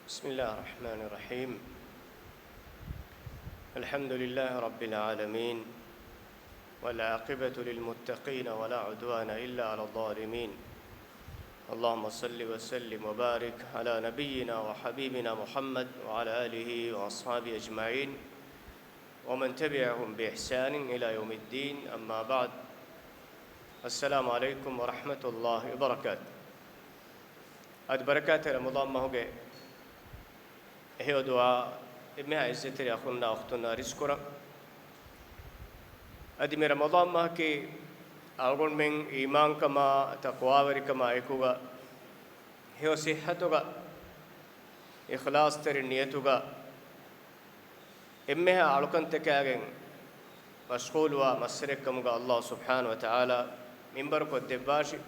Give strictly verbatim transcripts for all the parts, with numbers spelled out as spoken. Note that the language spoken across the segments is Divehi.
بسم الله الرحمن الرحيم. الحمد لله رب العالمين، والعاقبة للمتقين، ولا عدوان إلا على الظالمين. اللهم صل وسلم وبارك على نبينا وحبيبنا محمد وعلى آله وأصحابه أجمعين، ومن تبعهم بإحسان إلى يوم الدين، أما بعد. السلام عليكم ورحمة الله وبركاته. އަދި ބަރަކާތް ރަމަޟާން މަހުގެ އެހެޔޮ ދުޢާ އެންމެހާ އިއްޒަތްތެރި އަޚުންނާ އުޚްތުންނާ އަރިސްކުރަން. އަދި މި ރަމަޟާން މަހަކީ އަޅުގަނޑުމެން އީމާންކަމާ ތަޤްވާވެރިކަމާ އެކުގަ ހެޔޮ ސިއްހަތުގަ އިޚްލާޞްތެރި ނިޔަތުގަ އެންމެހާ އަޅުކަންތަކާގެން މަޝްޣޫލުވާ މައްސަރެއްކަމުގަ ﷲ ސުބްޙާނަހޫ ވަތަޢާލާ މިންބަރުކޮށްދެއްވާށި.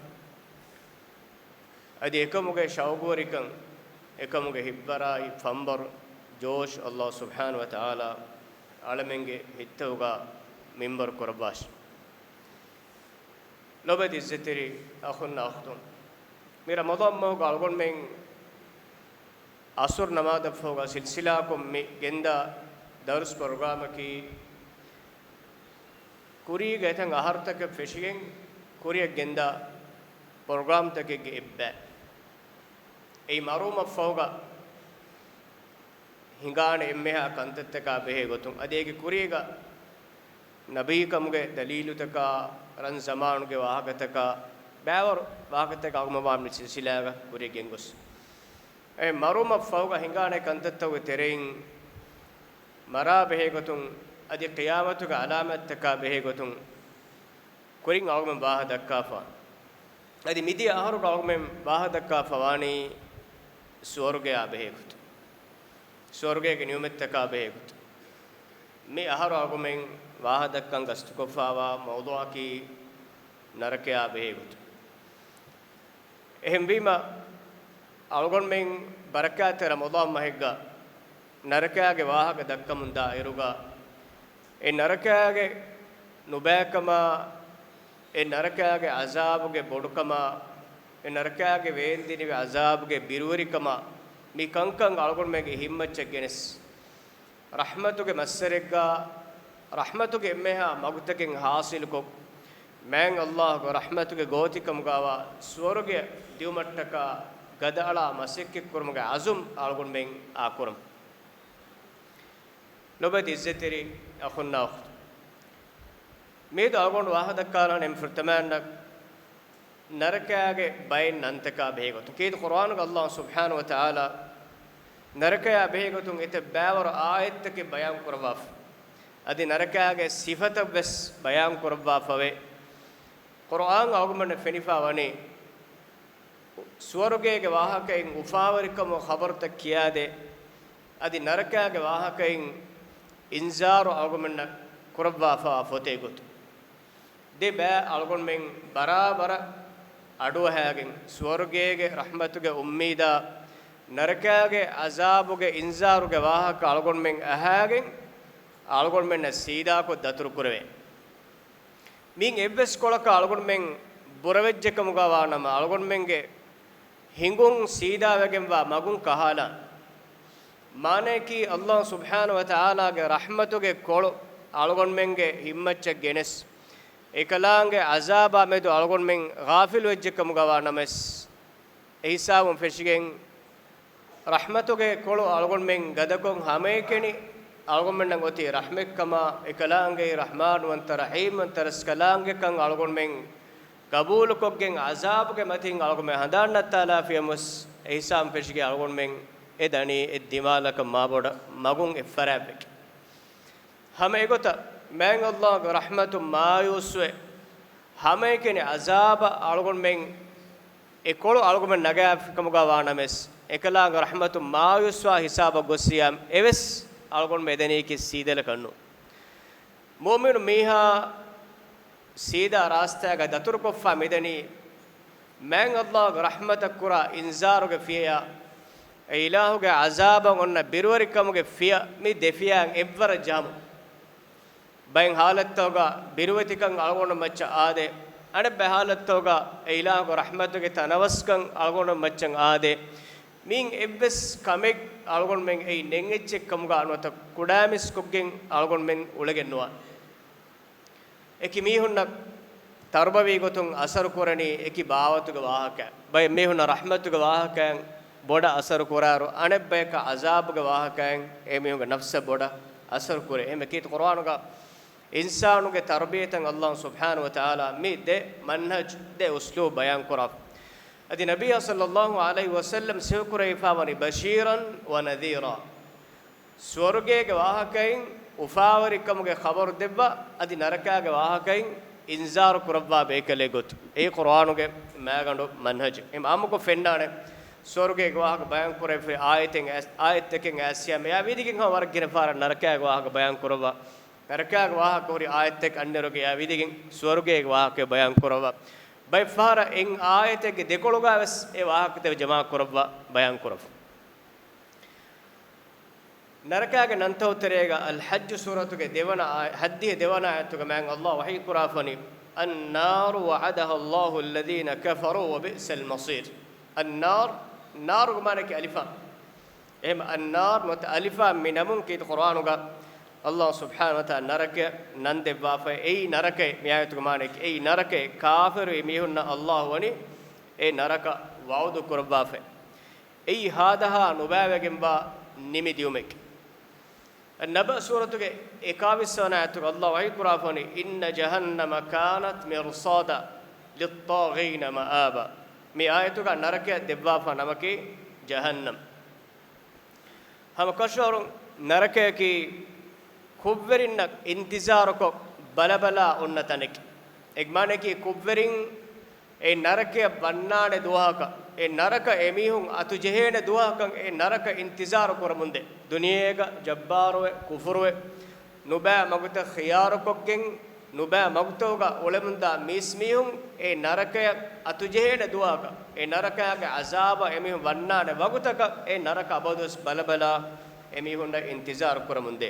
އަދި އެކަމުގެ ޝައުގުވެރިކަން، އެކަމުގެ ހިތްވަރާއި ފަންބަރު، ޖޯޝް، ﷲ ސުބްޙާނަހޫ ވަތަޢާލާ އަޅަމެންގެ ހިތްތަކުގަ މިންބަރު ކުރައްވާށި. ލޮބުވެތި އިއްޒަތްތެރި އަޚުންނާ އުޚްތުން، މި ރަމަޟާން މަހުގަ އަޅުގަނޑުމެން ޢަޞްރު ނަމާދަށްފަހުގަ ސިލްސިލާކޮށް މި ގެންދާ ދަރުސް ޕްރޮގްރާމަކީ، ކުރީގެ އެތައް އަހަރުތަކެއް ފެށިގެން ކުރިއަށް ގެންދާ ޕްރޮގްރާމްތަކެއްގެ އެއްބައި. އެއީ މަރުވުމަށްފަހުގަ ހިނގާނެ އެންމެހާ ކަންތައްތަކާ ބެހޭ ގޮތުން، އަދި އޭގެ ކުރީގަ ނަބީކަމުގެ ދަލީލުތަކާ، ރަން ޒަމާނުގެ ވާހަކަތަކާ، ބައިވަރު ވާހަކަތަކާ އަޅުގަނޑުމެން މި ސިލްސިލާގަ ކުރިއަށް ގެންގޮސް، އެ މަރުވުމަށްފަހުގަ ހިނގާނެ ކަންތައްތަކުގެ ތެރެއިން މަރާ ބެހޭގޮތުން، އަދި ޤިޔާމަތުގެ އަލާމާތްތަކާ ބެހޭގޮތުން ކުރިން އަޅުގަނޑުމެން ވާހަކަ ދައްކާފަ. އަދި މިދިޔަ އަހަރުގަ އަޅުގަނޑުމެން ވާހަކަ ދައްކާފަ ވާނީ ސުވަރުގެއާ ބެހޭގޮތުން، ސުވަރުގޭގެ ނިޢުމަތްތަކާ ބެހޭގޮތުން. މި އަހަރު އަޅުގަނޑުމެން ވާހަކަ ދައްކަން ގަސްތުކޮށްފަވާ މައުޟޫޢަކީ ނަރަކަޔާ ބެހޭގޮތުން. އެހެންވީމަ، އަޅުގަނޑުމެން ބަރަކާތްތެރި ރަމަޟާން މަހެއްގަ ނަރަކަޔާގެ ވާހަކަ ދައްކަމުން ދާއިރުގަ، އެ ނަރަކަޔާގެ ނުބައިކަމާ، އެ ނަރަކަޔާގެ ޢަޒާބުގެ ބޮޑުކަމާ، އެ ނަރަކަޔާގެ ވޭންދެނިވި ޢަޒާބުގެ ބިރުވެރިކަމާ، މި ކަންކަން އަޅުގަނޑުމެންގެ ހިތްމައްޗަށް ގެނެސް، ރަޙްމަތުގެ މައްސަރެއްގަ، ރަޙްމަތުގެ އެންމެހާ މަގުތަކެއް ޙާޞިލުކޮށް، މާތް ﷲގެ ރަޙްމަތުގެ ގޯތިކަމުގަވާ ސުވަރުގެ ދިއުމަށްޓަކާ ގަދައަޅާ މަސައްކަތްކުރުމުގެ ޢަޒުމް އަޅުގަނޑުމެން އާކުރަމު. ލޮބުވެތި އިއްޒަތްތެރި އަޚުންނާ އުޚްތުން، މިއަދު އަޅުގަނޑު ވާހަކަ ދައްކާލާނެ ފުރަތަމައިންނަށް ނަރަކަޔާގެ ބައެއް ނަންތަކާ ބެހޭގޮތުން. ކީރިތި ޤުރްއާނުގަ ﷲ ސުބްޙާނަހޫ ވަތަޢާލާ ނަރަކަޔާ ބެހޭގޮތުން އެތައް ބައިވަރު އާޔަތްތަކެއް ބަޔާން ކުރައްވާފަ. އަދި ނަރަކަޔާގެ ސިފަތައް ވެސް ބަޔާން ކުރައްވާފަވޭ. ޤުރްއާން އަޅުގަނޑަށް ފެނިފަ ވަނީ، ސުވަރުގޭގެ ވާހަކައިން އުފާވެރިކަމުގެ ޚަބަރުތައް ކިޔާދޭ، އަދި ނަރަކަޔާގެ ވާހަކައިން އިންޒާރު އަޅުގަނޑަށް ކުރައްވާފަވާ ފޮތެއް ގޮތުން، ދެ ބައި އަޅުގަނޑުމެން ބަރާބަރަށް އަޑުއަހައިގެން، ސުވަރުގޭގެ ރަޙްމަތުގެ އުއްމީދާ، ނަރަކަޔާގެ ޢަޒާބުގެ އިންޒާރުގެ ވާހަކަ އަޅުގަނޑުމެން އަހައިގެން، އަޅުގަނޑުމެންނަށް ސީދާކޮށް ދަތުރުކުރެވޭ. މިއިން އެއްވެސް ކޮޅަކަށް އަޅުގަނޑުމެން ބުރަވެއްޖެކަމުގަ ވާނަމަ، އަޅުގަނޑުމެންގެ ހިނގުން ސީދާވެގެންވާ މަގުން ކަހާލާން. މާނަޔަކީ، ﷲ ސުބްޙާނަހޫ ވަތަޢާލާގެ ރަޙްމަތުގެ ކޮޅު އަޅުގަނޑުމެންގެ ހިތްމައްޗަށް ގެނެސް، އެކަލާނގެ ޢަޒާބާ މެދު އަޅުގަނޑުމެން ޣާފިލުވެއްޖެކަމުގަ ވާނަމަވެސް، އެހިސާބުން ފެށިގެން، ރަޙްމަތުގެ ކޮޅު އަޅުގަނޑުމެން ގަދަކޮށް، ހަމައެކަނި އަޅުގަނޑުމެންނަށް އޮތީ ރަޙްމަތްކަމާ، އެކަލާނގެ ރަޙްމާންވަންތަ ރަޙީމްވަންތަ ރަސްކަލާނގެކަން އަޅުގަނޑުމެން ގަބޫލުކޮށްގެން، ޢަޒާބުގެ މަތިން އަޅުގަނޑުމެން ހަނދާން ނައްތާލާފިޔަމުސް، އެހިސާބުން ފެށިގެން އަޅުގަނޑުމެން އެ ދަނީ އެ ދިމާލަކަށް މާބޮޑަށް މަގުން އެއްފަރާތްވެގެން. ހަމަ އެގޮތަށް މާތް ﷲގެ ރަޙްމަތުން މާޔޫސްވެ، ހަމައެކަނި ޢަޒާބަށް އަޅުގަނޑުމެން އެ ކޮޅު އަޅުގަނޑުމެން ނަގާފިކަމުގަ ވާނަމަވެސް، އެކަލާނގެ ރަޙްމަތުން މާޔޫސްވާ ހިސާބަށް ގޮއްސިޔާމް އެވެސް އަޅުގަނޑުމެން އެދަނީކީ ސީދަލަކަށްނޫން. މުއުމިނު މީހާ ސީދާ ރާސްތާގަ ދަތުރުކޮށްފަ މިދަނީ، މާތް ﷲގެ ރަޙްމަތަށް ކުރާ އިންޒާރުގެ ފިޔަޔާ، އެ އިލާހުގެ ޢަޒާބަށް އޮންނަ ބިރުވެރިކަމުގެ ފިޔަ، މި ދެ ފިޔައިން އެއްވަރަށް ޖަހަމުން. ބައެއް ޙާލަތްތަކުގަ ބިރުވެތިކަން އަޅުގަނޑު މައްޗަށް އާދޭ، އަނެއްބައި ޙާލަތްތަކުގަ އެ އިލާހުގެ ރަޙްމަތުގެ ތަނަވަސްކަން އަޅުގަނޑު މައްޗަށް އާދޭ. މިއިން އެއްވެސް ކަމެއް އަޅުގަނޑުމެން އެއީ ނެތް އެއްޗެއް ކަމުގަ ނުވަތަ ކުޑައިމީސްކޮށްގެން އަޅުގަނޑުމެން އުޅެގެން ނުވާނެ. އެކި މީހުންނަށް ތަރުބަވީ ގޮތުން އަސަރު ކުރަނީ އެކި ބާވަތުގެ ވާހަކަ. ބައެއް މީހުންނަށް ރަޙްމަތުގެ ވާހަކައިން ބޮޑަށް އަސަރު ކުރާއިރު، އަނެއް ބަޔަކަށް ޢަޒާބުގެ ވާހަކައިން އެ މީހުންގެ ނަފްސަށް ބޮޑަށް އަސަރު ކުރޭ. އެހެންވެ ކީރިތި ޤުރްއާނުގަ އިންސާނުގެ ތަރުބިޔަތަށް ﷲ ސުބްޙާނަހޫ ވަތަޢާލާ މި ދެ މަންހަޖު، ދެ އުސްލޫބު ބަޔާން ކުރާފަ. އަދި ނަބިއްޔާ ޞައްލައްލާހު ޢަލައިހި ވަސައްލަމް ސިފަކުރެވިފާވަނީ ބަޝީރަން ވަ ނަޛީރާ. ސުވަރުގޭގެ ވާހަކައިން އުފާވެރިކަމުގެ ޚަބަރު ދެއްވާ، އަދި ނަރަކާގެ ވާހަކައިން އިންޒާރު ކުރައްވާ ބޭކަލެއް ގޮތު. އެއީ ޤުރްއާނުގެ މާގަނޑު މަންހަޖު. އެ އާއްމުކޮށް ފެންނާނެ، ސުވަރުގޭގެ ވާހަކަ ބަޔާން ކުރެވިފައި އާޔަތެއް އައިސް، އާޔަތްތަކެއް އައިސްޔާ މިއާ ވިދިގެން ހަމަ ވަރަށް ގިނަ ފަހަރަށް ނަރަކާގެ ވާހަކަ ބަޔާން ކުރައްވާ. ނަރަކާގެ ވާހަކަ ހުރި އާޔަތްތަކެއް އަންނައިރުގައި އާ ވިދިގެން ސުވަރުގޭގެ ވާހަކަ ބަޔާން ކުރައްވާ. ބައެއް ފަހަރަށް އެއް އާޔަތެއްގެ ދެކޮޅުގަ ވެސް އެ ވާހަކަތައް ޖަމާ ކުރައްވާ ބަޔާން ކުރައްވާ. ނަރަކާގެ ނަންތައް ތެރޭގަ އަލް ޙައްޖު ސޫރަތުގެ ދެވަނަ އާ-، ހައްދިހަ ދެވަނަ އާޔަތުގަ މާތް ﷲ ވަޙީ ކުރާފަނީ، النار وعدها الله الذين كفروا وبئس المصير. އައްނާރު، ނާރުގެ މާނައަކީ އަލިފާން. އެހެން އައްނާރު ނުވަތަ އަލިފާން މި ނަމުން ކީރިތި ޤުރްއާނުގަ ﷲ ސުބްޙާނަހޫ ވަތަޢާލާ ނަރަކަޔަށް ނަން ދެއްވާފައި. އެއީ ނަރަކައެއް. މި އާޔަތުގެ މާނައަކީ އެއީ ނަރަކައެއް. ކާފިރު މީހުންނަށް ﷲ ވަނީ އެ ނަރަކަ ވަޢުދު ކުރައްވާފައި. އެއީ ހާދަހާ ނުބައިވެގެންވާ ނިމިދިއުމެކޭ. އައްނަބައް ސޫރަތުގެ އެކާވީސް ވަނަ އާޔަތުގަ ﷲ ވަޙީ ކުރާފަނީ، إن جهنم كانت مرصادا للطاغين مآبا. މި އާޔަތުގަ ނަރަކަޔަށް ދެއްވާފާ ނަމަކީ ޖަހަންނަމް. ހަމަ ކަށަވަރުން ނަރަކަޔަކީ ކުށްވެރިންނަށް އިންތިޒާރުކޮށް ބަލަބަލާ އޮންނަ ތަނެކޭ. އޭގެ މާނައަކީ ކުށްވެރިން އެ ނަރަކަޔަށް ވަންނާނެ ދުވަހަކަށް، އެ ނަރަކަ އެމީހުން އަތުޖެހޭނެ ދުވަހަކަށް އެ ނަރަކަ އިންތިޒާރު ކުރަމުންދޭ. ދުނިޔޭގަ ޖައްބާރުވެ، ކުފުރުވެ، ނުބައި މަގުތައް ޚިޔާރުކޮށްގެން، ނުބައި މަގުތަކުގަ އުޅެމުންދާ މީސްމީހުން އެ ނަރަކަޔަށް އަތުޖެހޭނެ ދުވަހަކަށް، އެ ނަރަކައިގެ ޢަޒާބަށް އެމީހުން ވަންނާނެ ވަގުތަކަށް އެ ނަރަކަ އަބަދުވެސް ބަލަބަލާ އެމީހުންނަށް އިންތިޒާރު ކުރަމުންދޭ.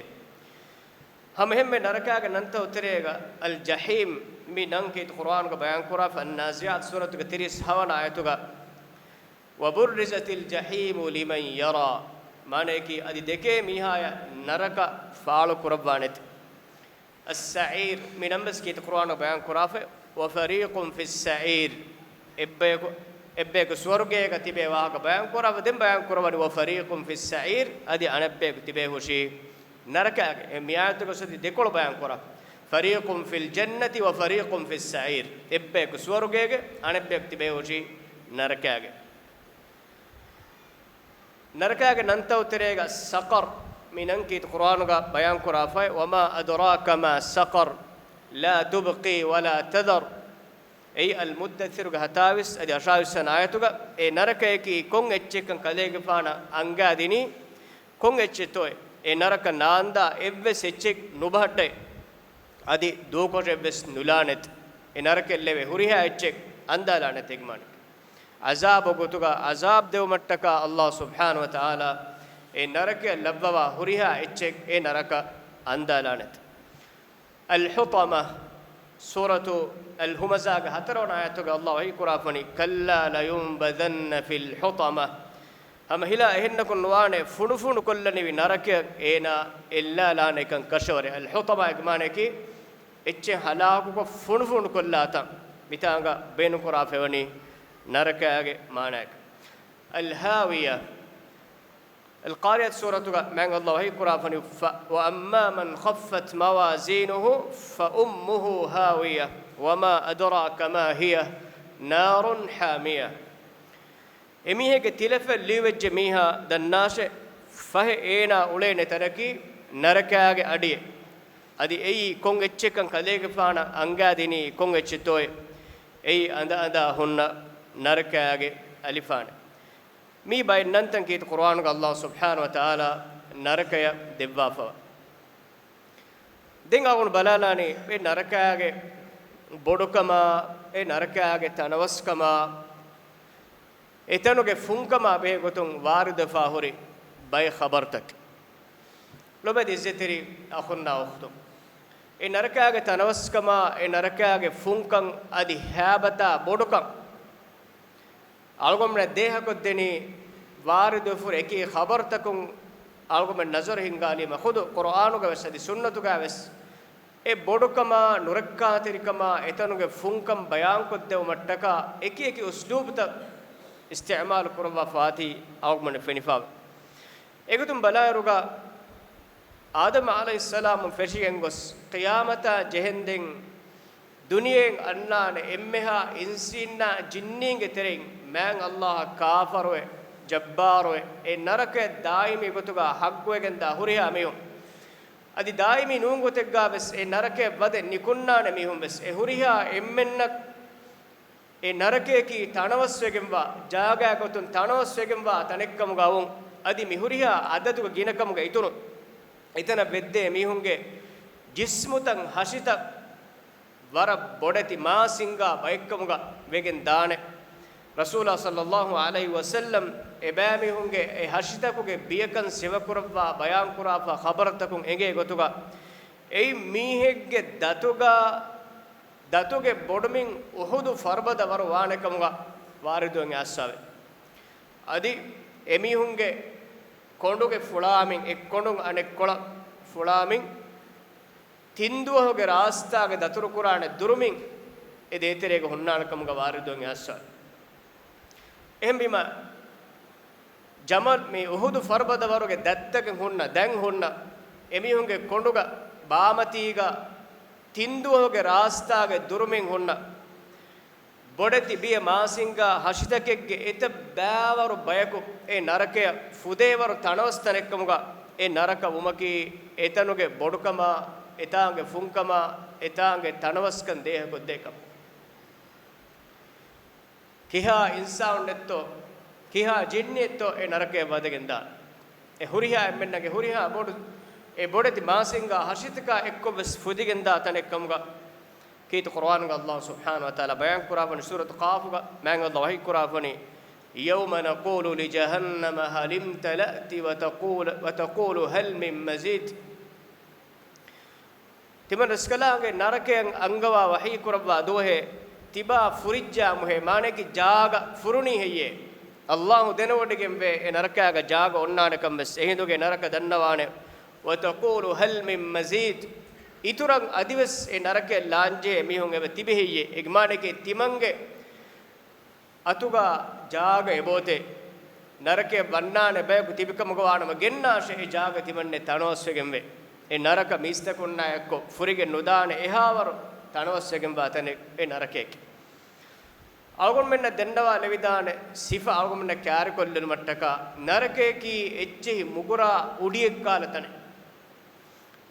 ހަމައެހެންމެ ނަރަކާގެ ނަންތައް ތެރޭގަ އަލް ޖަޙީމް މި ނަން ކީރިތި ޤުރްއާނުގަ ބަޔާންކުރާފަ، އައްނާޒިޢާތު ސޫރަތުގެ ތިރީސް ހަވަނަ އާޔަތުގަ، وبرزت الجحيم لمن يرى، މާނައަކީ އަދި ދެކޭ މީހާޔަށް ނަރަކަ ފާޅު ކުރައްވާނެތެ. އައްސަޢީރު މި ނަން ވެސް ކީރިތި ޤުރްއާނުގަ ބަޔާންކުރާފަ، وفريق في السعير، އެއްބަޔަކު، އެއްބަޔަކު ސުވަރުގޭގަ ތިބޭ ވާހަކަ ބަޔާންކުރާފަ، ދެން ބަޔާންކުރައްވަނީ وفريق في السعير، އަދި އަނެއްބަޔަކު ތިބޭ ހުށީ ނަރަކާގެ. އެ މި އާޔަތުގަ ސަތި ދެކޮޅު ބަޔާންކުރާ، فريق في الجنة وفريق في السعير، އެއްބަޔަކު ސުވަރުގޭގެ، އަނެއްބަޔަކު ތިބޭ ހުށީ ނަރަކާގެ. ނަރަކާގެ ނަންތައް ތެރޭގަ ސަޤަރު މި ނަން ކީރިތި ޤުރްއާނުގަ ބަޔާންކުރާފައި، وما أدراك ما سقر لا تبقي ولا تذر. އެއީ އަލް މުއްދައްސިރުގެ ހަތާވީސް އަދި އަށާވީސް ވަނަ އާޔަތުގަ އެ ނަރަކަޔަކީ ކޮން އެއްޗެއްކަން ކަލޭގެފާނަށް އަންގާދިނީ، ކޮން އެއްޗެއްތޯއޭ؟ އެ ނަރަކަ ނާންދާ އެއްވެސް އެއްޗެއް ނުބަހައްޓައި، އަދި ދޫކޮށެއްވެސް ނުލާނެތެ. އެ ނަރަކައަށް ލެވޭ ހުރިހާ އެއްޗެއް އަންދާލާނެތެ އެގެ މާނަ. ޢަޒާބު ގޮތުގަ ޢަޒާބް ދެވުމަށްޓަކާ ﷲ ސުބްޙާނަހޫ ވަތަޢާލާ އެ ނަރަކައަށް ލައްވަވާ ހުރިހާ އެއްޗެއް އެ ނަރަކަ އަންދާލާނެތެ. އަލްޙުޠަމަ، ސޫރަތު އަލްހުމަޒާގެ ހަތަރުވަނަ އާޔަތުގަ ﷲ ވަޙީ ކުރާފަނީ، كلا لينبذن في الحطمة. ހަމަ ހިލާ އެހެންނަކުން ނުވާނެ، ފުނޑުފުނޑު ކޮށްލަނިވި ނަރަކަޔަށް އޭނާ އެއްލާލާނެކަން ކަށަވަރެއް. އަލްޙުޠަމާގެ މާނައަކީ އެއްޗެއް ހަލާކުކޮށް ފުނޑުފުނޑު ކޮށްލާ ތަން. މިތާނގަ ބޭނުންކުރާފައިވަނީ ނަރަކާގެ މާނައަކަށް. އަލްހާވިޔަ. އަލްޤާރިޢަތު ސޫރަތުގަ މާތް ﷲ ވަޙީ ކުރާފަނި، ފަ-، وأما من خفت موازينه فأمه هاوية وما أدراك ما هي نار حامية. އެމީހެއްގެ ތިލަފަތް ލިޔުވެއްޖެ މީހާ ދަންނާށޭ، ފަހެ އޭނާ އުޅޭނެ ތަނަކީ ނަރަކާގެ އަޑިއެއް. އަދި އެއީ ކޮން އެއްޗެއްކަން ކަލޭގެފާނަށް އަންގާދިނީ ކޮން އެއްޗެއްތޯއޭ؟ އެއީ އަނދަ އަނދާ ހުންނަ ނަރަކާގެ އަލިފާނެއް. މީ ބައެއް ނަންތަން ކީރިތި ޤުރްއާނުގަ ﷲ ސުބްޙާނަހޫ ވަތަޢާލާ ނަރަކަޔަށް ދެއްވާފަވާ. ދެން އަޅުގަނޑު ބަލާލާނީ އެ ނަރަކާގެ ބޮޑުކަމާ، އެ ނަރަކާގެ ތަނަވަސްކަމާ، އެތަނުގެ ފުންކަމާ ބެހޭ ގޮތުން ވާރިދުވެފާ ހުރި ބައެއް ޚަބަރުތަކެއް. ލޮބުވެތި ޢިއްޒަތްތެރި އަޚުންނާ އުޚްތުން، އެ ނަރަކާގެ ތަނަވަސްކަމާ، އެ ނަރަކާގެ ފުންކަން އަދި ހައިބަތާ ބޮޑުކަން އަޅުގަނޑުމެންނަށް ދޭހަކޮށްދެނީ ވާރިދުވެފަ ހުރި އެކި ޚަބަރުތަކުން އަޅުގަނޑުމެން ނަޒަރު ހިންގާލީމަ، ޚުދު ޤުރުއާނުގަ ވެސް އަދި ސުންނަތުގަ ވެސް އެ ބޮޑުކަމާ، ނުރައްކާތެރިކަމާ، އެތަނުގެ ފުންކަން ބަޔާންކޮށްދެވުމަށްޓަކާ އެކި އެކި އުސްލޫބުތައް އިސްތިޢުމާލު ކުރައްވާފަ އާތީ އަޅުގަނޑުމެން ފެނިފައިވޭ. އެގޮތުން ބަލާއިރުގަ، އާދަމް ޢަލައިހިއްސަލާމުން ފެށިގެން ގޮސް، ޤިޔާމަތާ ޖެހެންދެން ދުނިޔެއިން އަންނާނެ އެންމެހާ އިންސީންނާ ޖިންނީންގެ ތެރެއިން މާތް ﷲ އަށް ކާފަރުވެ، ޖައްބާރުވެ، އެ ނަރަކަޔަށް ދާއިމީ ގޮތުގަ ޙައްޤުވެގެންދާ ހުރިހާ މީހުން، އަދި ދާއިމީ ނޫން ގޮތެއްގަ ވެސް އެ ނަރަކަޔަށް ވަދެ ނިކުންނާނެ މީހުން ވެސް، އެ ހުރިހާ އެންމެންނަށް އެ ނަރަކަޔަކީ ތަނަވަސްވެގެންވާ ޖާގައިގެ ގޮތުން ތަނަވަސްވެގެންވާ ތަނެއްކަމުގަ ވުން، އަދި މި ހުރިހާ އަދަދުގެ ގިނަކަމުގެ އިތުރުން، އެތަނަށް ވެއްދޭ މީހުންގެ ޖިސްމުތައް ހަށިތައް ވަރަށް ބޮޑެތި މާސިންގާ ބައެއްކަމުގަ ވެގެން ދާނެ. ރަސޫލާ ޞައްލައްލާހު ޢަލައިހި ވަސައްލަމް އެބައިމީހުންގެ އެ ހަށިތަކުގެ ބިޔަކަން ސިފަކުރައްވާ ބަޔާންކުރާފަ ޚަބަރުތަކުން އެނގޭ ގޮތުގަ، އެއީ މީހެއްގެ ދަތުގަ ދަތުގެ ބޮޑުމިން އުޙުދު ފަރުބަދަ ވަރު ވާނެކަމުގަ ވާރިދުވެން އައިސްފަވޭ. އަދި އެމީހުންގެ ކޮނޑުގެ ފުޅާމިން، އެއްކޮނޑުން އަނެއްކޮޅަށް ފުޅާމިން، ތިން ދުވަހުގެ ރާސްތާގެ ދަތުރުކުރާނެ ދުރުމިން އެ ދޭތެރޭގަ ހުންނާނެކަމުގަ ވާރިދުވެން އައިސްފަވޭ. އެހެންވީމަ، ޖަމަލް މި އުޙުދު ފަރުބަދަ ވަރުގެ ދަތްތަކެއް ހުންނަ، ދަތް ހުންނަ، އެމީހުންގެ ކޮނޑުގަ ބާމަތީގަ ތިން ދުވަހުގެ ރާސްތާގެ ދުރުމިން ހުންނަ ބޮޑެތި ބިޔަ މާސިންގާ ހަށިތަކެއްގެ އެތައް ބައިވަރު ބަޔަކު އެ ނަރަކަޔަށް ފުދޭވަރު ތަނަވަސް ތަނެއްކަމުގަ އެ ނަރަކަ ވުމަކީ އެތަނުގެ ބޮޑުކަމާ، އެތާނގެ ފުންކަމާ، އެތާނގެ ތަނަވަސްކަން ދޭހަކޮށްދޭ ކަމަށް. ކިހާ އިންސާނެއްތޯ، ކިހާ ޖިންނިއެއްތޯ އެ ނަރަކަޔަށް ވަދެގެންދާނެ. އެ ހުރިހާ އެންމެންނަށް އެ ހުރިހާ ބޮޑު، އެ ބޮޑެތި މާސިންގާ ހަށިތަކާ އެއްކޮށްވެސް ފުދިގެންދާ ތަނެއްކަމުގަ ކީރިތި ޤުރުއާނުގަ ﷲ ސުބްޙާނަހޫ ވަތަޢާލާ ބަޔާންކުރާފަނީ ސޫރަތު ޤާފުގަ، މާތް ﷲ ވަޙީކުރާފަނީ، يَوْمَ نَقُولُ لِجَهَنَّمَ هَلِ امْتَلَأْتِ وَتَقُولُ، وَتَقُولُ هَلْ مِن مَّزِيدٍ. ތިމަން ރަސްކަލާނގެ ނަރަކަޔަށް އަންގަވާ ވަޙީކުރައްވާ ދުވަހެއް ތިބާ ފުރިއްޖާމުހޭ، މާނައަކީ ޖާގަ ފުރުނީ ހެއްޔޭ؟ ﷲ ދެނެވޮޑިގެންވޭ އެ ނަރަކާގަ ޖާގަ އޮންނާނެކަން ވެސް. އެހިނދުގެ ނަރަކަ ދަންނަވާނެ، وَتَقُولُ هَلْ مِن مَّزِيدٍ. އިތުރަށް އަދިވެސް އެ ނަރަކަޔަށް ލާންޖެހޭ މީހުން އެބަ ތިބި ހެއްޔޭ؟ އޭގެ މާނައަކީ ތިމަންގެ އަތުގަ ޖާގަ އެބައޮތޭ؟ ނަރަކަޔަށް ވަންނާނެ ބަޔަކު ތިބިކަމުގަ ވާނަމަ ގެންނާށޭ އެ ޖާގަ ތިމަންނެ ތަނަވަސްވެގެންވޭ. އެ ނަރަކަ މީސްތަކުންނާ އެއްކޮށް ފުރިގެން ނުދާނެ އެހާވަރު ތަނަވަސްވެގެންވާ ތަނެއް އެ ނަރަކައެކޭ. އަޅުގަނޑުމެންނަށް ދެންނަވާލެވިދާނެ ސިފަ އަޅުގަނޑުމެންނަށް ކާރިކޮށްލުނުމަށްޓަކާ ނަރަކަޔަކީ އެއްޗެހި މުގުރާ އުޑިއެއްކާލަ ތަނެއް.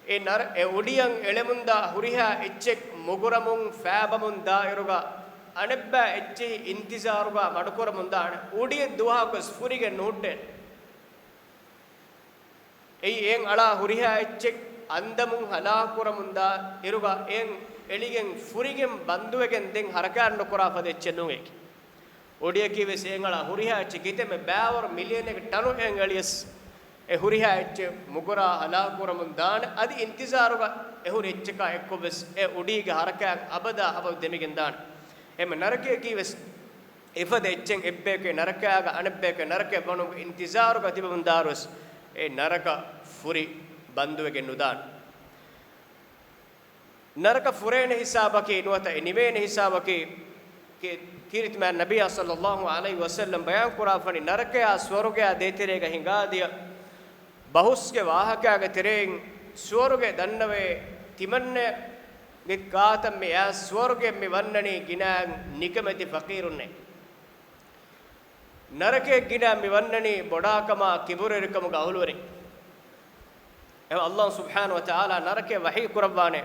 އެ ނަރ-، އެ އުޑިއަށް އެޅެމުންދާ ހުރިހާ އެއްޗެއް މުގުރަމުން ފާބަމުން ދާއިރުގަ، އަނެއްބައި އެއްޗެހި އިންތިޒާރުގަ މަޑުކުރަމުން ދާނެ. އުޑިއެއް ދުވަހަކުވެސް ފުރިގެން ނުހުއްޓޭނެ. އެއީ އެއިން އަޅާ ހުރިހާ އެއްޗެއް އަނދަމުން ހަލާކުކުރަމުން ދާ އިރުގަ އެއިން އެޅިގެން ފުރިގެން ބަންދުވެގެން ދެން ހަރަކާތް ނުކުރާ ފަދަ އެއްޗެއް ނޫން އެކި. އުޑިއަކީ ވެސް އެއިން އަޅާ ހުރިހާ އެއްޗެއް ކިތަންމެ ބައިވަރު މިލިއަނެއް ޓަނު އެއިން އެޅިޔަސް އެ ހުރިހާ އެއްޗެއް މުގުރާ ހަލާކުކުރަމުން ދާނެ. އަދި އިންތިޒާރުގަ އެ ހުރި އެއްޗަކާ އެއްކޮށްވެސް އެ އުޑީގެ ހަރަކާތް އަބަދާ އަބަދު ދެމިގެން ދާނެ. އެހެންމެ ނަރަކަޔަކީ ވެސް އެފަދަ އެއްޗެއް އެއްބަޔަކު ނަރަކައިގަ އަނެއްބަޔަކު ނަރަކަޔަށް ވަނުމުގެ އިންތިޒާރުގަ ތިބެމުން ދާއިރުވެސް އެ ނަރަކަ ފުރި ބަންދުވެގެން ނުދާނެ. ނަރަކަ ފުރޭނެ ހިސާބަކީ ނުވަތަ އެ ނިމޭނެ ހިސާބަކީ ކީ-، ކީރިތި މާތް ނަބިއްޔާ ޞައްލައްލާހު ޢަލައިހި ވަސައްލަމް ބަޔާން ކުރާފަނި ނަރަކަޔާ ސުވަރުގެޔާ ދޭތެރޭގަ ހިނގާދިޔަ ބަހުސްގެ ވާހަކާގެ ތެރެއިން ސުވަރުގެ ދަންނަވޭ ތިމަންނެ ގެ ކާތަން މި އާ ސުވަރުގެ މި ވަންނަނީ ގިނައިން ނިކަމެތި ފަޤީރުންނޭ. ނަރަކަޔަށް ގިނަ މި ވަންނަނީ ބޮޑާކަމާ ކިބުރުވެރިކަމުގެ އަހުލުވެރިން. އެ ﷲ ސުބްޙާނަހޫ ވަތަޢާލާ ނަރަކަޔަށް ވަޙީ ކުރައްވާނެ،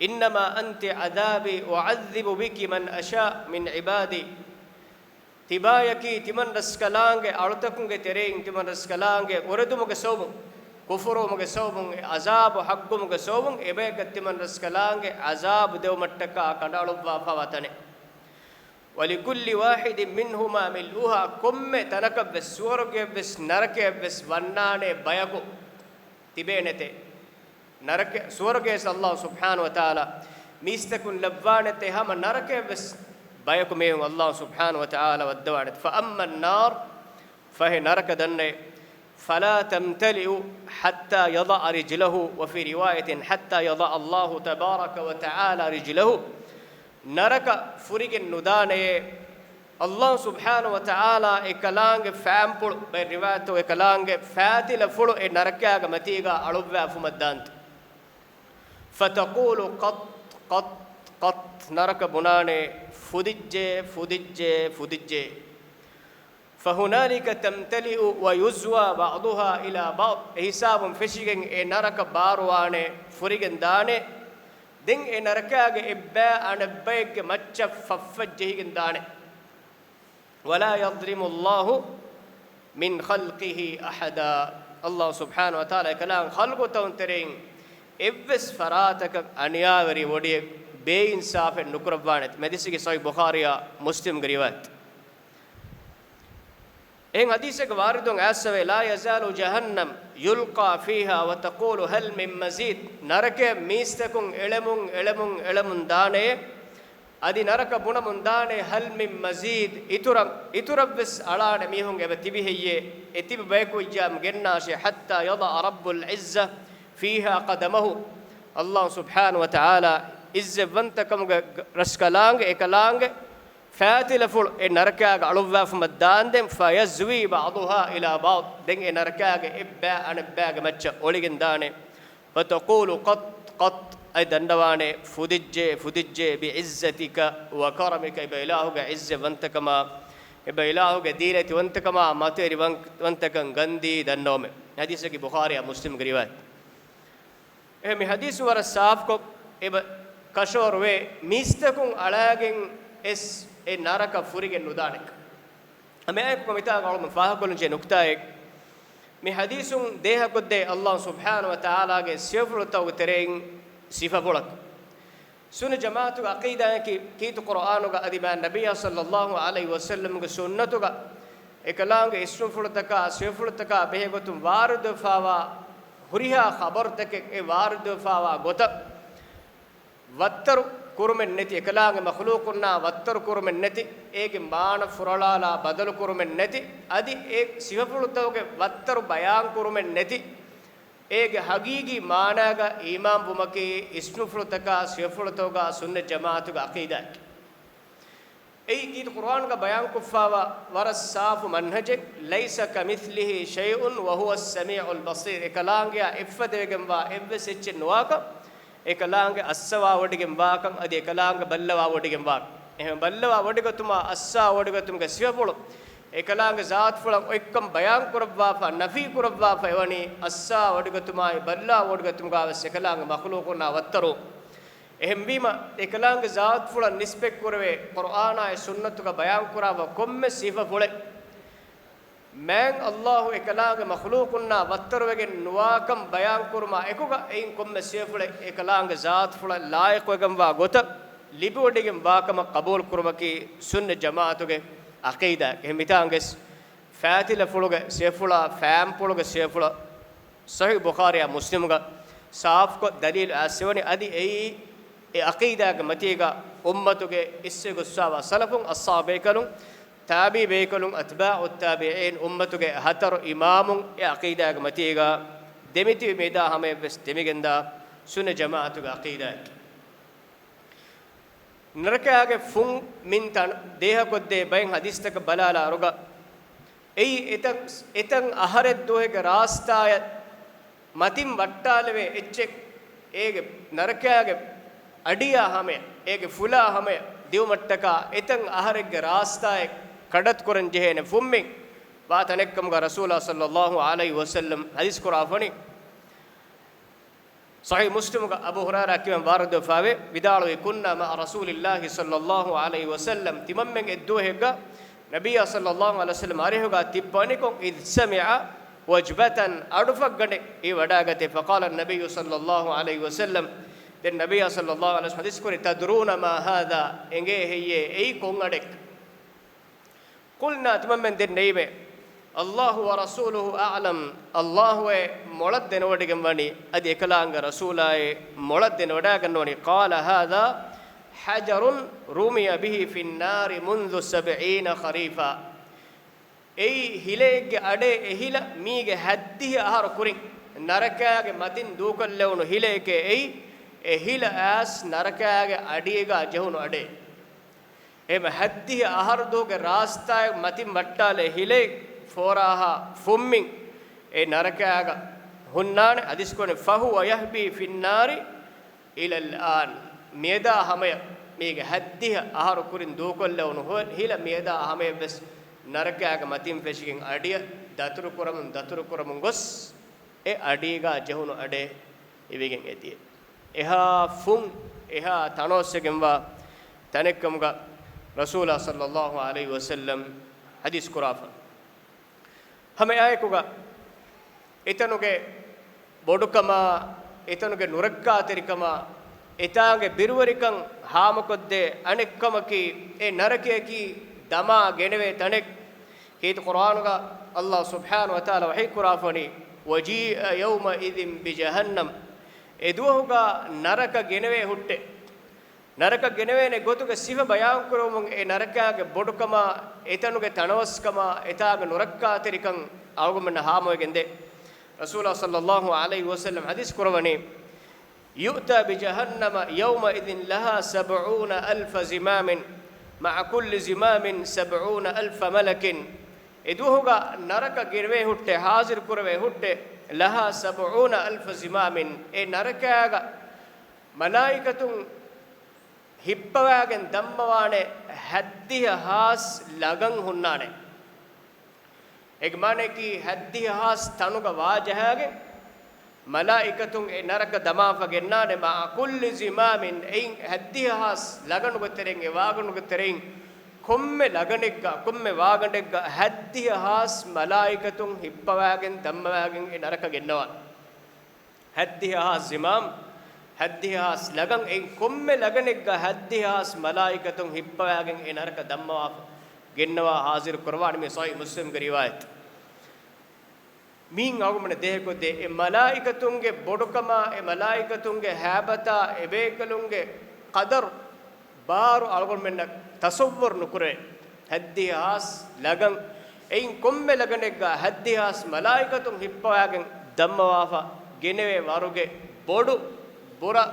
إِنَّمَا أَنْتِ عَذَابِي أُعَذِّبُ بِكِ مَنْ أَشَاءُ مِنْ عِبَادِي. ތިބާޔަކީ ތިމަން ރަސްކަލާނގެ އަޅުތަކުންގެ ތެރެއިން ތިމަން ރަސްކަލާނގެ އުރެދުމުގެ ސަބަބުން، ކުފުރުވުމުގެ ސަބަބުން، އެ ޢަޛާބު ޙައްޤުވުމުގެ ސަބަބުން އެބަޔަކަށް ތިމަން ރަސްކަލާނގެ ޢަޛާބު ދެވުމަށްޓަކާ ކަނޑައަޅުއްވާފަވާ ތަނެއް. وَلِكُلِّ وَاحِدٍ مِنْهُمَا مِلْؤُهَا، ކޮންމެ ތަނަކަށްވެސް، ސުވަރުގެޔަށްވެސް ނަރަކަޔަށްވެސް ވަންނާނޭ ބަޔަކު ތިބޭނެތޭ. ނަރަކަ، ސުވަރުގެޔަށް ﷲ ސުބްޙާނަހޫ ވަތަޢާލާ މީސްތަކުން ލައްވާނެތޭ، ހަމަ ނަރަކަޔަށްވެސް ބަޔަކު މީހުން ﷲ ސުބްޙާނަހޫ ވަތަޢާލާ ވައްދަވާނެތޭ. فَأَمَّا النَّارُ ފަހެ ނަރަކަ ދަންނައޭ. فلا تمتلئ حتى يضع رجله، وفي رواية حتى يضع الله تبارك وتعالى رجله. ނަރަކަ ފުރިގެން ނުދާނެޔޭ، ﷲ ސުބްޙާނަހޫ ވަތަޢާލާ އެކަލާނގެ ފާންޕުޅު، ބައެއް ރިވާޔަތު އެކަލާނގެ ފާތިލަފުޅު އެ ނަރަކާގެ މަތީގަ އަޅުއްވާފުމަށް ދާންތަ. فتقول قط، قط، قط، ނަރަކަ ބުނާނެ، ފުދިއްޖޭ، ފުދިއްޖޭ، ފުދިއްޖޭ. فهنالك تمتلئ ويزوى بعضها إلى بعض. އެހިސާބުން ފެށިގެން އެ ނަރަކަ ބާރުވާނެ، ފުރިގެން ދާނެ. ދެން އެ ނަރަކާގެ އެއްބައި އަނެއްބައެއްގެ މައްޗަށް ފަށްފަށް ޖެހިގެން ދާނެ. ولا يظلم الله من خلقه أحدا. ﷲ ސުބްޙާނަހޫ ވަތަޢާލާ އެކަލާނގެ ޚަލްޤުތައް ތެރެއިން އެއްވެސް ފަރާތަކަށް އަނިޔާވެރި ވޮޑިއެއް ބޭއިންސާފެއް ނުކުރައްވާނެތެ. މި ޙަދީޘް ޞަޙީޙު ބުޚާރީއާ މުސްލިމްގެ ރިވާޔަތް. އެހެން ޙަދީޘެއްގަ ވާރިދުން އައިސްފަވޭ، لا يزال جهنم يلقى فيها وتقول هل من مزيد. ނަރަކަޔަށް މީސްތަކުން އެޅެމުން، އެޅެމުން، އެޅެމުން ދާނެޔޭ. އަދި ނަރަކަ ބުނަމުން ދާނެ، هل من مزيد، އިތުރަށް، އިތުރަށްވެސް އަޅާނެ މީހުން އެބަ ތިބި ހެއްޔޭ؟ އެ ތިބި ބަޔަކު އިއްޔާމް ގެންނާށޭ، حتى يضع رب العزة فيها قدمه. ﷲ ސުބްޙާނަހޫ ވަތަޢާލާ ޢިއްޒަތްވަންތަކަމުގެ ރަސްކަލާނގެ، އެކަލާނގެ ފާތިލަފުޅު އެ ނަރަކާގަ އަޅުއްވާފުމަށް ދާންދެން، فيزوي بعضها إلى بعض، ދެން އެ ނަރަކާގެ އެއްބައި އަނެއްބައިގެ މައްޗަށް އޮޅިގެން ދާނެ. وتقول قط، قط، އަދި ދަންނަވާނެ، ފުދިއްޖޭ، ފުދިއްޖޭ، بعزتك وكرمك، އެބަ އިލާހުގެ ޢިއްޒަތްވަންތަކަމާ، އެބަ އިލާހުގެ ދީލަތިވަންތަކަމާ، މަތިވެރިވަން-، ވަންތަކަން ގަންދީ ދަންނަވަމެ. ޙަދީޘަކީ ބުޚާރީއާ މުސްލިމްގެ ރިވާޔަތް. އެ މި ޙަދީޘު ވަރަށް ސާފުކޮށް އެބަ ކަށަވަރުވޭ، މީސްތަކުން އަޅާގެން އެސް އެ ނަރަކަ ފުރިގެން ނުދާނެކަން. އަމެއާއެކު މިތާގަ އަޅުމެން ފާހަގަކޮށްލަންޖެހޭ ނުކުތާއެއް، މި ޙަދީޘުން ދޭހަކޮށްދޭ ﷲ ސުބްޙާނަހޫ ވަތަޢާލާގެ ސިފަފުޅުތައް ތެރެއިން ސިފަފުޅަކު. ސުންނަތް ޖަމާޢަތުގެ ޢަޤީދާއަކީ ކީރިތި ޤުރުއާނުގަ އަދި މާތް ނަބިއްޔާ ޞައްލައްލާހު ޢަލައިހި ވަސައްލަމްގެ ސުންނަތުގަ އެކަލާނގެ އިސްމުފުޅުތަކާ ސިފަފުޅުތަކާ ބެހޭގޮތުން ވާރިދުވެފާވާ ހުރިހާ ޚަބަރުތަކެއް އެ ވާރިދުވެފާވާ ގޮތަށް ވައްތަރު ކުރުމެއް ނެތި، އެކަލާނގެ މަޚްލޫޤުންނާ ވައްތަރު ކުރުމެއް ނެތި، އޭގެ މާނަ ފުރޮޅާލާ ބަދަލު ކުރުމެއް ނެތި، އަދި އެ ސިފަފުޅުތަކުގެ ވައްތަރު ބަޔާން ކުރުމެއް ނެތި، އޭގެ ޙަޤީޤީ މާނާގަ އީމާންވުމަކީ އިސްމުފުޅުތަކާ ސިފަފުޅުތަކުގަ ސުންނަތް ޖަމާޢަތުގެ ޢަޤީދާއެކޭ. އެއީ ކީރިތި ޤުރުއާނުގަ ބަޔާންކޮށްފާވާ ވަރަށް ސާފު މަންހަޖެއް، ليس كمثله شيء وهو السميع البصير، އެކަލާނގެއާ އެއްފަދަވެގެންވާ އެއްވެސް އެއްޗެއް ނުވާކަން، އެކަލާނގެ އައްސަވާވޮޑިގެންވާކަން އަދި އެކަލާނގެ ބައްލަވާވޮޑިގެންވާކަން. އެހެން ބައްލަވާވޮޑިގަތުމާ އައްސާވޮޑިގަތުމުގެ ސިފަފުޅު އެކަލާނގެ ޒާތުފުޅަށް އޮތްކަން ބަޔާންކުރައްވާފަ، ނަފީކުރައްވާފަ އެވަނީ އައްސާވޮޑިގަތުމާއި ބައްލަވާވޮޑިގަތުމުގަވެސް އެކަލާނގެ މަޚްލޫޤުންނާ ވައްތަރު. އެހެންވީމަ، އެކަލާނގެ ޒާތުފުޅަށް ނިސްބަތްކުރެވޭ ޤުރުއާނާއި ސުންނަތުގަ ބަޔާންކުރާފަ ކޮންމެ ސިފަފުޅެއް، މާތް ﷲ އެކަލާނގެ މަޚްލޫޤުންނާ ވައްތަރުވެގެން ނުވާކަން ބަޔާންކުރުމާ އެކުގަ އެއިން ކޮންމެ ސިފަފުޅެއް އެކަލާނގެ ޒާތުފުޅަށް ލާއިޤުވެގެންވާ ގޮތަށް ލިބިވޮޑިގެން ވާކަމަށް ޤަބޫލުކުރުމަކީ ސުންނަތް ޖަމާޢަތުގެ ޢަޤީދާ. އެހެން މިތާނގެސް ފާތިލަފުޅުގެ ސިފަފުޅާ ފާންޕުޅުގެ ސިފަފުޅަށް ޞަޙީޙު ބުޚާރީއާ މުސްލިމުގަ ސާފުކޮށް ދަލީލު އައިސްވަނީ. އަދި އެއީ އެ ޢަޤީދާގެ މަތީގަ އުއްމަތުގެ އިސްވެ ގޮސްފާވާ ސަލަފުން، އަޞްޙާބު ބޭކަލުން، ތާބިޢީ ބޭކަލުން، އަތްބާޢު ތާބިޢީން، އުއްމަތުގެ ހަތަރު އިމާމުން އެ ޢަޤީދާގެ މަތީގަ ދެމިތިބި މިއަދާ ހަމަޔަށްވެސް ދެމިގެންދާ ސުންނަތް ޖަމާޢަތުގެ ޢަޤީދާއެކޭ. ނަރަކައިގެ ފުން މިން ތަން ދޭހަކޮށްދޭ ބައެއް ޙަދީޘްތަކަށް ބަލާލާއިރުގަ، އެއީ އެތަން، އެތަން އަހަރެއް ދުވަހެއްގެ ރާސްތާއަށް މަތިން ވައްޓާލެވޭ އެއްޗެއް، އޭގެ ނަރަކައިގެ އަޑިއާ ހަމަޔަށް، އޭގެ ފުލާ ހަމަޔަށް ދިއުމަށްޓަކާ އެތަން އަހަރެއްގެ ރާސްތާއެއް ކަނޑަތުކުރަން ޖެހޭނެ ފުންމިން ވާ ތަނެއްކަމުގަ ރަސޫލާ ޞައްލައްލާހު ޢަލައިހި ވަސައްލަމް ޙަދީޘް ކުރާފަނި. ޞަޙީޙު މުސްލިމުގަ އަބޫ ހުރައިރާ ކިޔަން ވާރިދުވެފާވޭ، ވިދާޅުވީ، كنا مع رسول الله صلى الله عليه وسلم، ތިމަންމެން އެއްދުވަހެއްގަ ނަބިއްޔާ ޞައްލައްލާހު ޢަލައިހި ވަސައްލަމް އަރިހުގަ ތިއްބަވަނިކޮށް، إذ سمع وجبة، އަޑުފަށްގަނޑެއް އެ ވަޑާގަތޭ، فقال النبي صلى الله عليه وسلم، ދެން ނަބިއްޔާ ޞައްލައްލާހު ޢަލައިހި ވަސައްލަމް ޙަދީޘް ކުރީ، تدرون ما هذا، އެނގޭ ހެއްޔޭ އެއީ ކޮން އަޑެއް؟ قلنا، ތިމަންމެން ދެންނެވީމޭ، الله ورسوله أعلم، ﷲ އޭ މޮޅަށް ދެނެވޮޑިގެންވަނީ، އަދި އެކަލާނގެ ރަސޫލާއޭ މޮޅަށް ދެނެވަޑައިގަންނަވަނީ. قال هذا حجر رمي به في النار منذ سبعين خريفا. އެއީ ހިލައެއްގެ އަޑެއް. އެ ހިލަ މީގެ ހައްދިހަ އަހަރު ކުރިން ނަރަކާގެ މަތިން ދޫކޮށްލެވުނު ހިލައެކޭ އެއީ. އެ ހިލަ އައިސް ނަރަކާގެ އަޑިއެގާ ޖެހުނު އަޑެއް. އެހެން ހައްދިހަ އަހަރު ދުވަހުގެ ރާސްތާއެއް މަތިން ވައްޓާލޭ ހިލައެއް ފޯރާހާ ފުއްމިން އެ ނަރަކާގަ ހުންނާނެ. ޙަދީޘް ކުރަނީ، "فهو يهوي في النار إلى الآن." މިއަދާ ހަމަޔަށް މީގެ ހައްދިހަ އަހަރު ކުރިން ދޫކޮށްލެވުނު ހި-، ހިލަ މިއަދާ ހަމަޔަށްވެސް ނަރަކާގެ މަތިން ފެށިގެން އަޑިއަށް ދަތުރު ކުރަމުން، ދަތުރު ކުރަމުން ގޮސް އެ އަޑީގާ ޖެހުނު އަޑެއް އިވިގެން އެދިޔަ. އެހާ ފުން، އެހާ ތަނަވަސްވެގެންވާ ތަނެއްކަމުގަ ރަސޫލާ ޞައްލައްލާހު ޢަލައިހި ވަސައްލަމް ޙަދީޘް ކުރާފަ. ހަމައެއާއެކުގަ އެތަނުގެ ބޮޑުކަމާ، އެތަނުގެ ނުރައްކާތެރިކަމާ، އެތާނގެ ބިރުވެރިކަން ހާމަކޮށްދޭ އަނެއްކަމަކީ، އެ ނަރަކަޔަކީ ދަމާ ގެނެވޭ ތަނެއް. ކީރިތި ޤުރްއާނުގަ ﷲ ސުބްޙާނަހޫ ވަތަޢާލާ ވަޙީ ކުރާފަނީ، "وجيء يومئذ بجهنم." އެ ދުވަހުގަ ނަރަކަ ގެނެވޭ ހުއްޓެ. ނަރަކަ ގެނެވޭނެ ގޮތުގެ ސިފަ ބަޔާންކުރެވުމުން އެ ނަރަކާގެ ބޮޑުކަމާ، އެތަނުގެ ތަނަވަސްކަމާ، އެތާގެ ނުރައްކާތެރިކަން އަޅުގަނޑުމެންނަށް ހާމަވެގެންދޭ. ރަސޫލާ ޞައްލައްލާހު ޢަލައިހި ވަސައްލަމް ޙަދީޘް ކުރަވަނީ، "يؤتى بجهنم يومئذ لها سبعون ألف زمام، مع كل زمام سبعون ألف ملك." އެދުވަހުގަ ނަރަކަ ގެނެވޭ ހުއްޓެ، ޙާޟިރު ކުރެވޭ ހުއްޓެ، "لها سبعون ألف زمام." އެ ނަރަކާގަ މަލާއިކަތުން ހިއްޕަވާގެން ދަންމަވާނެ ހައްދިހަ ހާސް ލަގަން ހުންނާނެ. އޭގެ މާނައަކީ ހައްދިހަ ހާސް ތަނުގަ ވާޖަހާގެން މަލާއިކަތުން އެ ނަރަކަ ދަމާފަ ގެންނާނެ. "مع كل زمام." އެއިން ހައްދިހަ ހާސް ލަގަނުގެ ތެރެއިން، އެ ވާގަނޑުގެ ތެރެއިން ކޮންމެ ލަގަނެއްގަ، ކޮންމެ ވާގަނޑެއްގަ ހައްދިހަ ހާސް މަލާއިކަތުން ހިއްޕަވާގެން ދަންމަވާގެން އެ ނަރަކަ ގެންނަވާނެ. ހައްދިހަ ހާސް ޒިމާމް، ހައްދިހަ ހާސް ލަގަން، އެއިން ކޮންމެ ލަގަނެއްގަ ހައްދިހަ ހާސް މަލާއިކަތުން ހިއްޕަވާގެން އެ ނަރަކަ ދަންމަވާފަ ގެންނަވާ ޙާޟިރު ކުރަވާނެ. މި ޞަޙީޙު މުސްލިމްގެ ރިވާޔަތް. މިއިން އަޅުގަނޑުމެން ދޭހަކޮށްދޭ އެ މަލާއިކަތުންގެ ބޮޑުކަމާ، އެ މަލާއިކަތުންގެ ހައިބަތާ، އެ ބޭކަލުންގެ ޤަދަރު ބާރު އަޅުގަނޑުމެންނަށް ތަޞައްވަރު ނުކުރޭ. ހައްދިހަ ހާސް ލަގަން، އެއިން ކޮންމެ ލަގަނެއްގަ ހައްދިހަ ހާސް މަލާއިކަތުން ހިއްޕަވާގެން ދަންމަވާފަ ގެނެވޭ ވަރުގެ ބޮޑު ބުރަ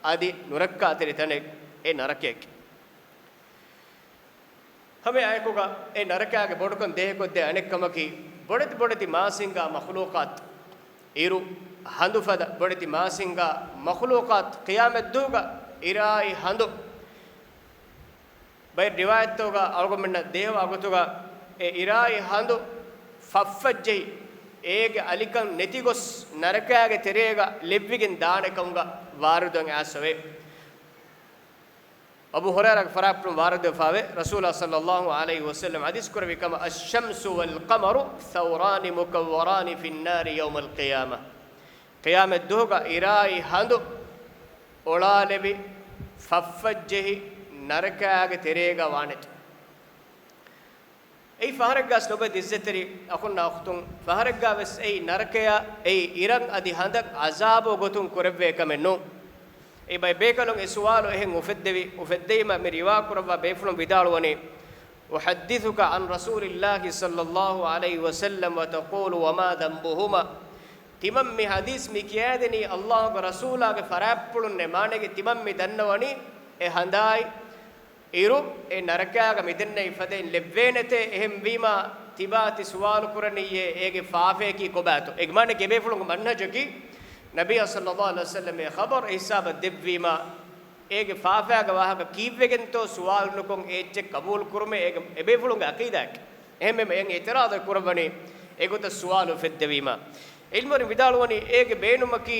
އަދި ނުރައްކާތެރި ތަނެއް އެ ނަރަކަޔަކީ. ހަމައެއާއެކުގަ އެ ނަރަކާގެ ބޮޑުކަން ދޭހަކޮށްދޭ އަނެއްކަމަކީ، ބޮޑެތި ބޮޑެތި މާސިންގާ މަޚުލޫޤާތު، އިރު ހަނދު ފަދަ ބޮޑެތި މާސިންގާ މަޚުލޫޤާތު ޤިޔާމަތްދުވަހުގަ އިރާއި ހަނދު، ބައެއް ރިވާޔަތްތަކުގަ އަޅުގަނޑުމެންނަށް ދޭހަވާ ގޮތުގަ އެ އިރާއި ހަނދު ފަށްފަށްޖެހި، އޭގެ އަލިކަން ނެތިގޮސް ނަރަކާގެ ތެރޭގަ ލެއްވިގެން ދާނެ ކަމުގަ ވާރިދުވެ އައިސްފަވޭ. އަބޫ ހުރައިރާގެ ފަރާތްޕުޅުން ވާރިދުވެފަވޭ، ރަސޫލާ ޞައްލައްލާހު ޢަލައިހި ވަސައްލަމް ޙަދީޘް ކުރެއްވި ކަމަށް، "الشمس والقمر ثوران مكوران في النار يوم القيامة." ޤިޔާމަތްދުވަހުގަ އިރާއި ހަނދު އޮޅާލެވި ފަށްފަށްޖެހި ނަރަކާގެ ތެރޭގަ ވާނެތޯ. އެއީ ފަހަރެއްގަސް ލޮބުވެތި އިއްޒަތްތެރި އަޚުންނާ އުޚްތުން، ފަހަރެއްގަވެސް އެއީ ނަރަކަޔާ، އެއީ އިރަށް އަދި ހަނދަށް ޢަޒާބު ގޮތުން ކުރެއްވޭ ކަމެއް ނޫން. އެ ބައެއް ބޭކަލުން އެ ސުވާލު އެހެން އުފެއްދެވި، އުފެއްދެވީމަ މި ރިވާ ކުރައްވާ ބޭފުޅުން ވިދާޅުވަނީ، "أحدثك عن رسول الله صلى الله عليه وسلم وتقول وما ذنبهما." ތިމަން މި ޙަދީޘް މި ކިޔައިދެނީ ﷲގެ ރަސޫލާގެ ފަރާތްޕުޅުންނޭ، މާނައަކީ ތިމަން މި ދަންނަވަނީ އެ ހަނދާއި އިރު އެ ނަރަކާގަ މިދެންނެވި ފަދައިން ލެއްވޭނެތޭ، އެހެންވީމާ ތިބާ ތި ސުވާލު ކުރަނިއްޔޭ އޭގެ ފާފަޔަކީ ކޮބާތޯ؟ އޭގެ މާނައަކީ އެބޭފުޅުންގެ މަންހަޖަކީ ނަބިއްޔާ ޞައްލައްލާހު ޢަލައިހި ވަސައްލަމް އެ ޚަބަރު އެ ހިސާބަށް ދެއްވީމާ އޭގެ ފާފައިގެ ވާހަކަ ކީއްވެގެންތޯ ސުވާލު ނުކޮށް އެ އެއްޗެއް ޤަބޫލު ކުރުމޭ އޭގެ އެބޭފުޅުންގެ ޢަޤީދާއަކީ. އެހެންވީމަ އެ އިޢުތިރާޟެއް ކުރައްވަނީ އެގޮތަށް ސުވާލު އުފެއްދެވީމާ. ޢިލްމުވެރިން ވިދާޅުވަނީ އޭގެ ބޭނުމަކީ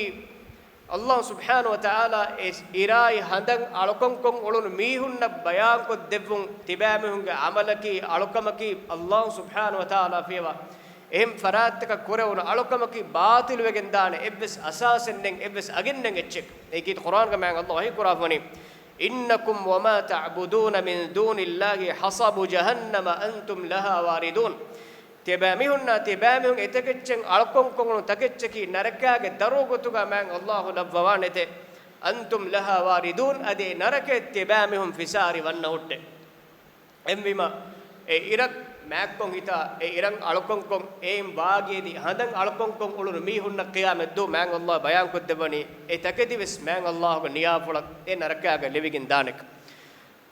ﷲ ސުބްޙާނަހޫ ވަތަޢާލާ އެ އިރާއި ހަނދަށް އަޅުކަންކޮށް އުޅުނު މީހުންނަށް ބަޔާންކޮށްދެއްވުން ތިބާމީހުންގެ ޢަމަލަކީ އަޅުކަމަކީ ﷲ ސުބްޙާނަހޫ ވަތަޢާލާ ފިޔަވާ އެހެން ފަރާތްތަކަށް ކުރެވުނު އަޅުކަމަކީ ބާޠިލުވެގެންދާނެ އެއްވެސް އަސާސެއް ނެތް، އެއްވެސް އަގެއް ނެތް އެއްޗެއް. އެއީ ކީރިތި ޤުރްއާންގަ މާތް ﷲ ވަޙީ ކުރާފަވަނީ، "إنكم وما تعبدون من دون الله حصب جهنم أنتم لها واردون." ތިބާމީހުންނާ ތިބާމީހުން އެތަކެއްޗެއް އަޅުކަންކޮށް އުޅުނު ތަކެއްޗަކީ ނަރަކާގެ ދަރު ގޮތުގަ މާތް ﷲ ލައްވަވާނެތެ. "أنتم لها واردون." އަދި އެ ނަރަކަޔަށް ތިބާމީހުން ފިސާރި ވަންނަ ހުއްޓެ. އެހެންވީމަ، އެ އިރަށް މާތްކޮށް ހިތާ، އެ އިރަށް އަޅުކަންކޮށް، އެއިން ވާގިއެދި ހަނދަން އަޅުކަންކޮށް އުޅުނު މީހުންނަށް ޤިޔާމަތްދުވަހު މާތް ﷲ ބަޔާންކޮށްދެއްވަނީ، އެ ތަކެތިވެސް މާތް ﷲގެ ނިޔާފުޅަށް އެ ނަރަކާގަ ލެވިގެން ދާނެކަން.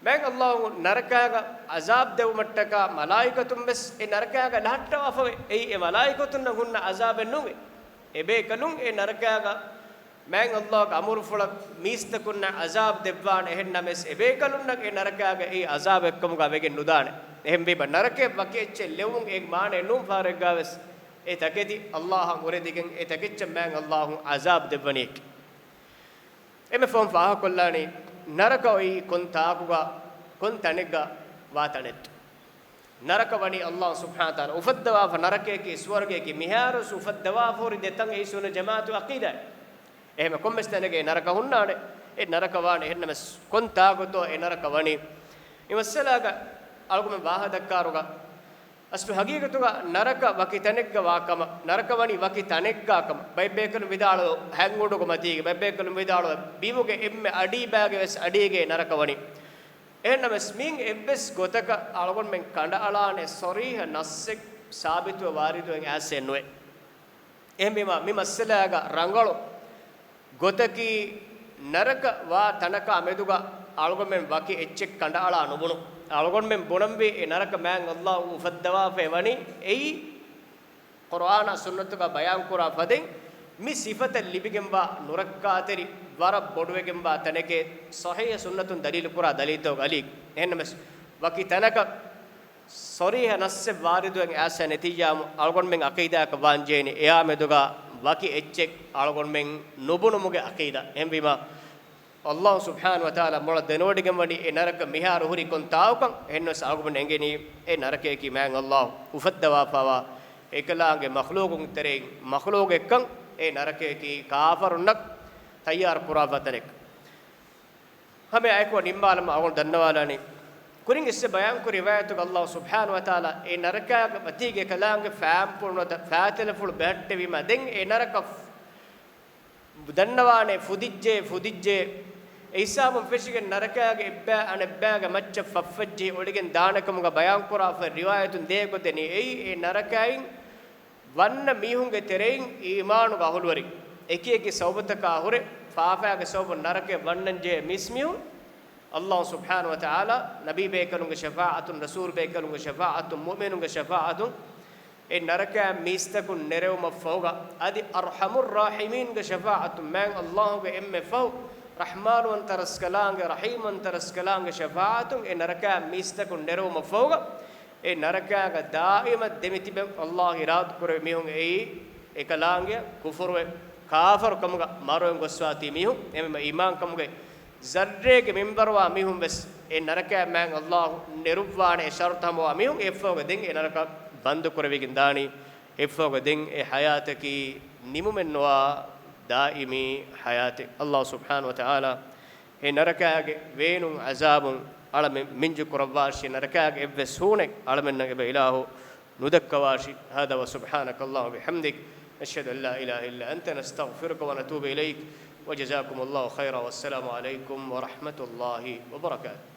މާތް ﷲ ނަރަކާގަ ޢަޒާބް ދެއްވުމަށްޓަކާ މަލާއިކަތުން ވެސް އެ ނަރަކާގަ ލަހައްޓަވާފަވޭ. އެއީ އެ މަލާއިކަތުންނަށް ހުންނަ ޢަޒާބެއް ނޫން. އެބޭކަލުން އެ ނަރަކާގަ މާތް ﷲގެ އަމުރުފުޅަށް މީސްތަކުންނަށް ޢަޒާބް ދެއްވާނެ. އެހެންނަމަވެސް އެބޭކަލުންނަށް އެ ނަރަކާގަ އެއީ ޢަޒާބެއްކަމުގަ ވެގެން ނުދާނެ. އެހެންވީމަ ނަރަކައަށް ވަކި އެއްޗެއް ލެވުން އޭގެ މާނައެއް ނޫން ފަހަރެއްގަވެސް އެ ތަކެތި ﷲއަށް އުރެދިގެން އެ ތަކެއްޗަށް މާތް ﷲ ޢަޒާބް ދެއްވަނީކީ. އެންމެ ފަހުން ފާހަގަކޮށްލާނީ، ނަރަކަ އޮތް ކޮން ތާކުގަ، ކޮން ތަނެއްގަ ވާ ތަނެއްތޯ. ނަރަކަ ވަނީ ﷲ ސުބްޙާނަހޫ ވަތަޢާލާ އުފައްދަވާފަ ނަރަކަޔަކީ ސުވަރުގެޔަކީ، މިހާރުވެސް އުފައްދަވާފަ ހުރި ދެ ތަން އެއީ ސުންނަތް ޖަމާޢަތު ޢަޤީދާ. އެހެންމެ ކޮންމެސް ތަނެއްގަ އެ ނަރަކަ ހުންނާނެ. އެ ނަރަކަ ވާނެ. އެހެންނަމަވެސް ކޮން ތާކުތޯ އެ ނަރަކަ ވަނީ. މި މައްސަލާގަ އަޅުގަނޑުމެން ވާހަކަދައްކާއިރުގަ އަސްލު ހަގީގަތުގަ ނަރަކަ ވަކި ތަނެއްގަ ވާކަމަށް، ނަރަކަ ވަނީ ވަކި ތަނެއްގަ ކަމަށް، ބައެއް ބޭކަލުން ވިދާޅުވޭ ހަތް އުޑުގެ މަތީގަ، ބައެއް ބޭކަލުން ވިދާޅުވޭ ބިމުގެ އެންމެ އަޑީ ބާގެ ވެސް އަޑީގައޭ ނަރަކަ ވަނީ. އެހެންނަމަވެސް މިއިން އެއްވެސް ގޮތަކަށް އަޅުގަނޑުމެން ކަނޑައަޅާނެ ޞަރީޙަ ނައްޞެއް ސާބިތުވެ ވާރިދުވެ އައިސްފައެއް ނުވޭ. އެހެންވީމަ މި މައްސަލާގަ ރަނގަޅު ގޮތަކީ، ނަރަކަ ވާ ތަނަކާ މެދުގަ އަޅުގަނޑުމެން ވަކި އެއްޗެއް ކަނޑައަޅާ ނުބުނުން. އަޅުގަނޑުމެން ބުނަންވީ އެ ނަރަކަ މާތް ﷲ އުފައްދަވާފައި ވަނީ އެއީ ޤުރްއާނާ ސުންނަތުގަ ބަޔާންކުރާ ފަދައިން މި ސިފަތައް ލިބިގެންވާ ނުރައްކާތެރި ވަރަށް ބޮޑުވެގެންވާ ތަނެކޭ. ޞަޙީޙަ ސުންނަތުން ދަލީލުކުރާ ދަލީލުތަކުގަ އަލީ. އެހެންނަމަވެސް ވަކި ތަނަކަށް ޞަރީޙަ ނައްޞެއް ވާރިދުވެ އައިސްފަ ނެތިއްޔާމު އަޅުގަނޑުމެން ޢަޤީދާއަކަށް ވާންޖެހޭނީ އެއާ މެދުގަ ވަކި އެއްޗެއް އަޅުގަނޑުމެން ނުބުނުމުގެ ޢަޤީދާ. އެހެންވީމަ، ﷲ ސުބްޙާނަހޫ ވަތަޢާލާ މޮޅަށް ދެނެވޮޑިގެންވަނީ އެ ނަރަކަ މިހާރު ހުރީ ކޮން ތާކުކަން. އެހެންނަމަވެސް އަޅުގަނޑުމެން އެނގެނީ އެ ނަރަކަޔަކީ މާތް ﷲ އުފައްދަވާފައިވާ އެކަލާނގެ މަޚްލޫޤުން ތެރެއިން މަޚްލޫޤެއްކަން، އެ ނަރަކަޔަކީ ކާފަރުންނަށް ތައްޔާރު ކުރާފަ ތަނެއް. ހަމައެއާއެކު ނިންމާލަމާ އަޅުގަނޑު ދަންނަވާލާނީ، ކުރިން އިސްވެ ބަޔާންކުރި ރިވާޔަތުގަ ﷲ ސުބްޙާނަހޫ ވަތަޢާލާ އެ ނަރަކައިގެ މަތީގެ ކަލާނގެ ފާންޕުޅުން ނުވަތަ ފާތެލަފުޅު ބެހައްޓެވީމަ، ދެން އެ ނަރަކަ ދަންނަވާނެ ފުދިއްޖެ، ފުދިއްޖެ. އެ ހިސާބުން ފެށިގެން ނަރަކައިގެ އެއްބައި އަނެއްބައިގެ މައްޗަށް ފަށްފައްޖެހި އޮޅިގެން ދާނެކަމުގަ ބަޔާންކުރާފަ ރިވާޔަތުން ދޭ ގޮތެއް ނެތް. އެއީ އެ ނަރަކައިން ވަންނަ މީހުންގެ ތެރެއިން އީމާނުގެ އަހުލުވެރިން އެކި އެކި ސަބަބުތަކާ ހުރެ ފާފައިގެ ސަބަބުން ނަރަކަޔަށް ވަންނަންޖެހޭ މީސްމީހުން، ﷲ ސުބްޙާނަހޫ ވަތަޢާލާ ނަބީ ބޭކަލުންގެ ޝަފާޢަތުން، ރަސޫލް ބޭކަލުންގެ ޝަފާޢަތުން، މުއުމިނުންގެ ޝަފާޢަތުން، އެ ނަރަކައިން މީސްތަކުން ނެރެވުމަށްފަހުގަ، އަދި އަރްޙަމުއްރާޙިމީންގެ ޝަފާޢަތުން، މާތް ﷲގެ އެންމެ ފަހު ރަޙްމާންވަންތަ ރަސްކަލާނގެ، ރަޙީމްވަންތަ ރަސްކަލާނގެ ޝަފާޢަތުން އެ ނަރަކައިން މީސްތަކުން ނެރެވުމަށްފަހުގަ، އެ ނަރަކައިގަ ދާއިމަށް ދެމިތިބެން ﷲ އިރާދަކުރެއްވި މީހުން އެއީ، އެކަލާނގެ ކުފުރުވެ، ކާފަރުކަމުގަ މަރުވެން ގޮސްފާތީ މީހުން. އެމެ އީމާންކަމުގެ ޒައްރޭގެ މިންވަރުވާ މީހުން ވެސް އެ ނަރަކައިން މާތް ﷲ ނެރުއްވާނެ ޝަރުޠު ހަމަވާ މީހުން އެއަށްފަހުގަ ދެން އެ ނަރަކަ ބަންދު ކުރެވިގެން ދާނީ. އެއަށްފަހުގަ ދެން އެ ޙަޔާތަކީ ނިމުމެއްނުވާ ދާއިމީ ޙަޔާތެއް. ﷲ ސުބްޙާނަހޫ ވަތަޢާލާ އެ ނަރަކައިގެ ވޭނުން ޢަޒާބުން އަޅަމެން މިންޖު ކުރައްވާށި، ނަރަކައިގެ އެއްވެސް ހޫނެއް އަޅަމެންނަށް އެބަ އިލާހު ނުދައްކަވާށި. هذا وسبحانك اللهم وبحمدك، نشهد أن لا إله إلا أنت، نستغفرك ونتوب إليك، وجزاكم الله خيرا، والسلام عليكم ورحمة الله وبركاته.